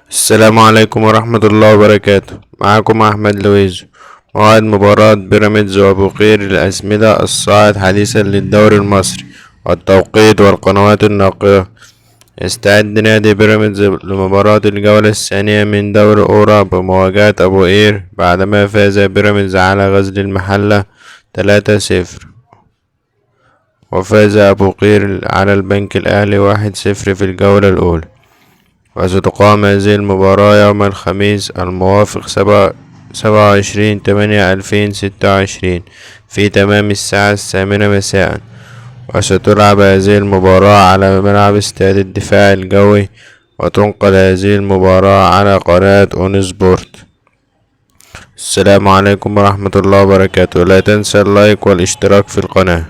السلام عليكم ورحمة الله وبركاته. معكم أحمد لويزو. موعد مباراة بيراميدز وأبو قير للأسمدة الصاعد حديثا للدوري المصري والتوقيت والقنوات الناقلة. يستعد نادي بيراميدز لمباراة الجولة الثانية من دوري أورا بمواجهة أبو قير بعدما فاز بيراميدز على غزل المحلة 3-0، وفاز أبو قير على البنك الأهلي 1-0 في الجولة الأولى. وستقام هذه المباراة يوم الخميس الموافق 27/8/2026 في تمام الساعة 8 مساء، وستلعب هذه المباراة على ملعب استاد الدفاع الجوي، وتنقل هذه المباراة على قناة أون سبورت. السلام عليكم ورحمة الله وبركاته. لا تنسى اللايك والاشتراك في القناة.